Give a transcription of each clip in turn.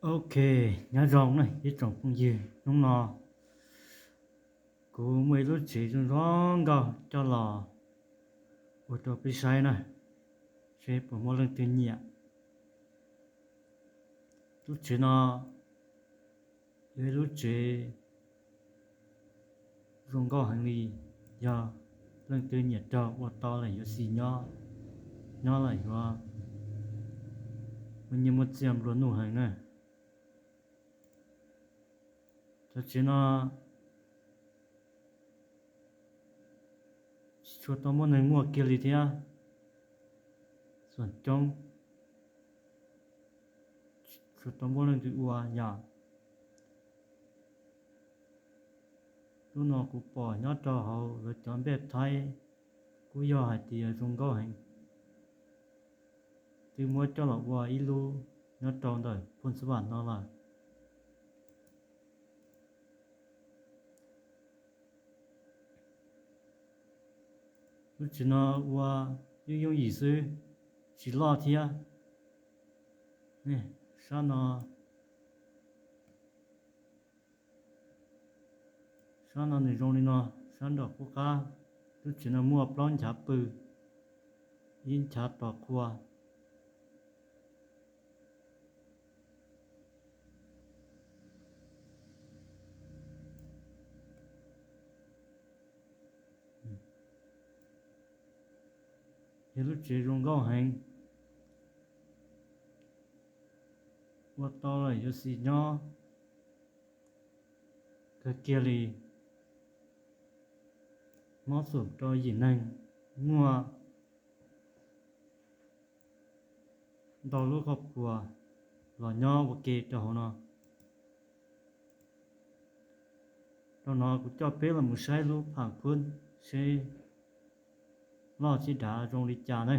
Ok, nyob zoo na ib tsoom phooj ywg, hnub no kuv muaj ib lub tsev zoo zoo nkauj coj los ua rau peb saib na, seb puas muaj leej twg nyiam. Lub tsev no yog ib lub tsev zoo nkauj heev li, yog leej twg nyiam raug ua tau lawm yuav xis nyob, nyob lawm yuav muaj nyiaj muaj txiaj nplua nuj heev na. Cov tsev no tsis tshua tau muaj neeg muaj kiag li thiab, xoom coob, tsis tshua tau muaj leej twg ua yom. Lub no kuv pom nyob rau hauv lawv cov npej Thaib, kuj yog hais tias zoo nkauj heev, twb muab coj los ua ib lub nyob rau ntawm Phoos Xas Vam no lawm. Lub tsev no ua yooj yooj yim xwb, tsis loj thiab. Sab no, sab no nws zoo li no, sab nraum qub qab. Lub tsev no muaj plaub nchav pw, ib nchav tos qhua. Yog lub tsev zoo nkauj heev, ua tau lawm yuav xis nyob kawg kiag li. Mob xoom rau yim neeg, muaj ntau lub qhov puas los nyob ua ke rau hauv no. Rau no kuv coj peb los mus saib lub pham phub seb loj thiab dav zoo li cas na.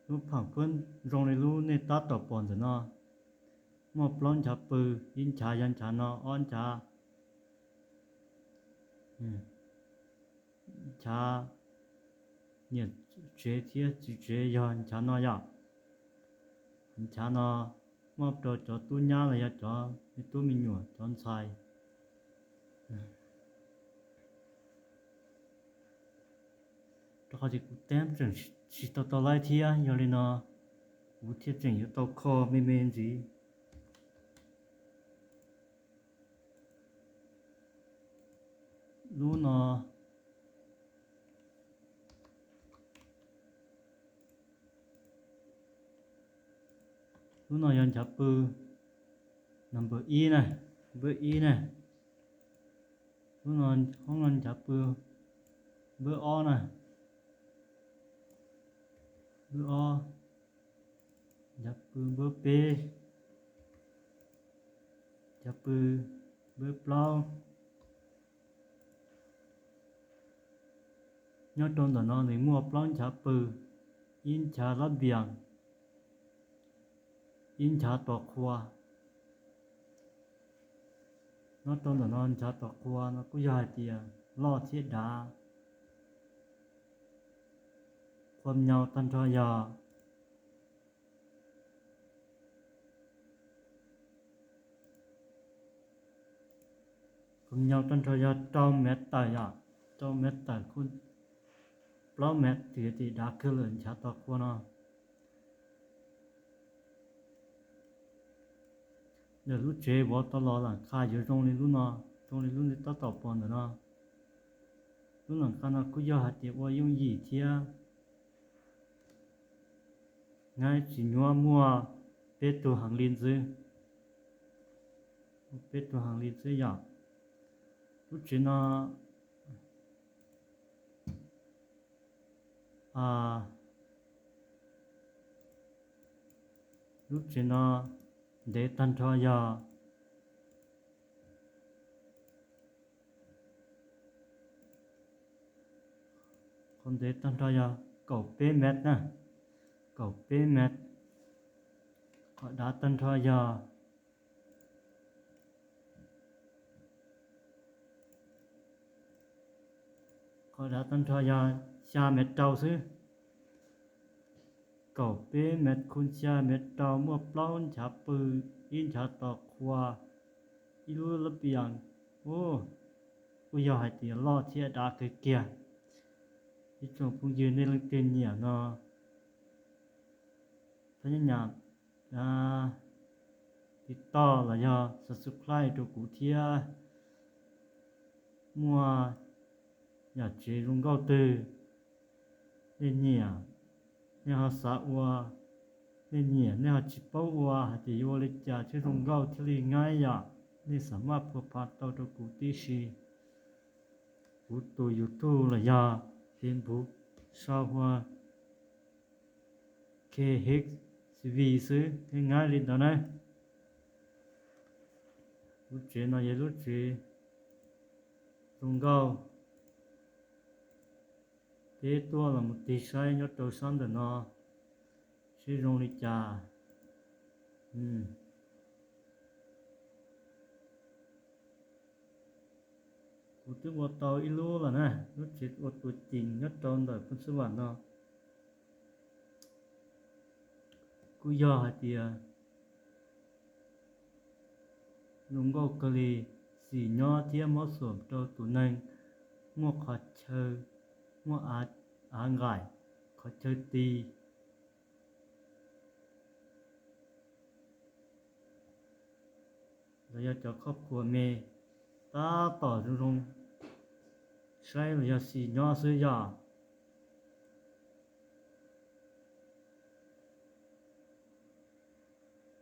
Lub pham phub zoo li lub nej tab tom pom ntawm no, muaj plaub nchav pw, ib nchav yog nchav no, ob nchav, nchav niam tsev thiab txiv tsev yog nchav no yom. Nchav no muaj rau cov tub nyab los yog cov me tub me nyuam cov ntxhais. Rau qhov tias kuv teb tseem tsis tau tau laib thiab, yog li no kuv thiaj tseem yuav tau kho me me ntxiv. Lub no, lub no yog nchav pw number ib na, npawb ib na. Lub no, hoob no nchav pw npawb ob na, npawb ob, nchav pw npawb peb, nchav pw npawb plaub. Nyob rau ntawm no nws muaj plaub nchav pw, ib nchav lab npias, ib nchav tos qhua. Nyob rau ntawm no nchav tos qhua no kuj yog hais tias loj thiab dav. Qhua nyau tag nrho yog, qhua nyau tag nrho yog rau mev tawm yom, rau mev tawm, plaub mev twb dav kawg lawm nchav tos qhua no. Ntawm lub tsev vov tau los lam qha yuav zoo li lub no, zoo li lub nej tab tom pom ntawm no. Lub lam qha no kuj yog hais tias ua yooj yim thiab, nyob tsis nyuaj, muaj peb tug heev li ntxwb, muaj peb tug heev li ntxwb yom. Lub tsev no, lub tsev no ntev tag nrho yog, qhov ntev tag nrho yog kaum peb mev na, kaum peb mev. Qhov dav tag nrho yog, Dav tag nrho yog xya mev rau xwb. Kaum peb mev khu xya mev rau, muaj plaub nchav pw, ib nchav tos qhua, ib lub lab pias. Kuj yog hais tias loj thiab dav kawg kiag. Ib tsoom phooj ywg nej leej twg nyiam no, thov nyab nyam tiv toj los yog subscribe rau kuv thiab. Muaj yam tsev zoo nkauj twg nej nyiam, nej ho xav ua, nej nyiam nej ho tsis paub ua hais tias yuav ua li cas thiaj zoo nkauj thiaj li nyaib yom, nej xam maj phua pha tau rau kuv tib si. Kuv tus YouTube los yog Facebook sau hu ua K H C V xwb, nyaib li ntawd na. Lub tsev no yog lub tsev zoo nkauj. Peb tuaj los mus tig saib nyob rau sab ntawm no seb zoo li cas. Kuv twb ua tau ib lub lawm na, lub tsev ua tua cees nyob rau ntawm Phooj Xwb Vam no. Kuj yog hais tias zoo nkauj kawg li, xim nyob thiab mob xuam rau tus neeg muaj qhov chaw, muaj av nqaim, qhov chaw ti, los yog cov khob khuas me, tab tom zoo zoo saib los yog xim nyob xwb yom.